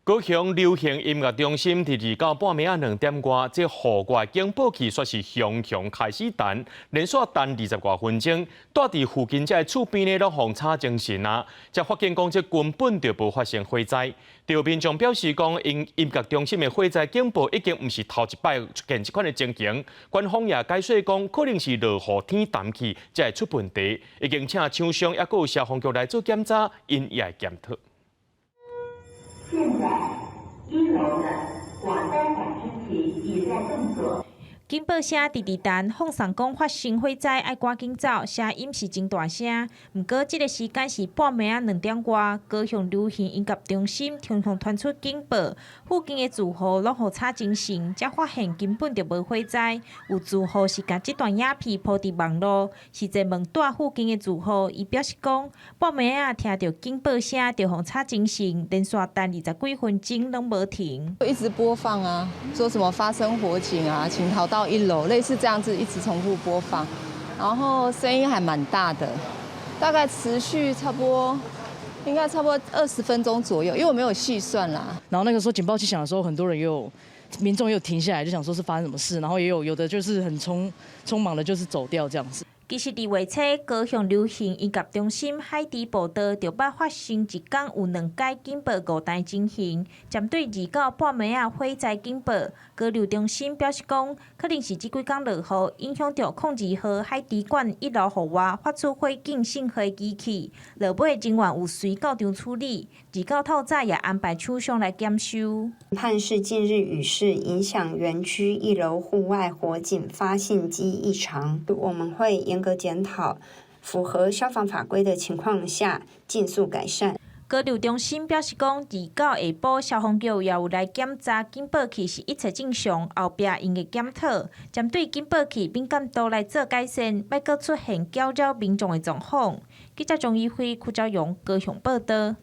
高雄流行音樂中心佇二九半暝仔2點外，這戶外警報器煞是雄雄開始彈，連續彈20外分鐘，蹛佇附近這个厝邊呢，攏予吵精神啊！才發現講這根本就無發生火災。著民眾表示講，𪜶音樂中心的火災警報已經毋是頭一擺出現這款的情形。官方也解釋講，可能是落雨天氮氣才會出問題，已經請廠商抑閣有消防局來做檢查，𪜶也會檢討。現在一樓的火災感知器已在動作。警報聲直直彈，放送講發生火災愛趕緊走，聲音是真大聲。毋過這个時間是半暝仔2點外，高雄流行音樂中心常常傳出警報，附近的住戶攏予吵精神，才發現根本就無火災。有住戶是共這段影片 po 佇網路，實際問蹛附近的住戶，伊表示講半暝仔聽著警報聲就予吵精神，連續彈20幾分鐘攏無停。一直播放啊，說什麼發生火警啊，請逃到一樓，類似這樣子一直重複播放，然後聲音還蠻大的，大概持續差不多，應該差不多20分鐘左右，因為我沒有細算啦。然後那個時候警報器響的時候，很多人又民眾又停下來，就想說是發生什麼事，然後也有有的就是很匆匆忙的，就是走掉這樣子。其實佇月初，高雄流行音樂中心海堤步道就捌發生一工有兩擺警報誤彈情形。針對二九半暝仔火災警報，高流中心表示講，可能是這幾工落雨，影響著02號海堤館一樓戶外發出火警信號的機器，落尾人員有隨到場處理。二九透早也安排廠商來檢修。判是近日雨勢影響園區一樓戶外火警發信機異常，我們會嚴格檢討，符合消防法規的情況下，盡速改善。高流中心表示講，二九下晡消防局也有來檢查警報器是一切正常，後壁𪜶會檢討，針對警報器敏感度來做改善，莫閣出現攪擾民眾的狀況。記者張怡輝、柯昭榮高雄報道。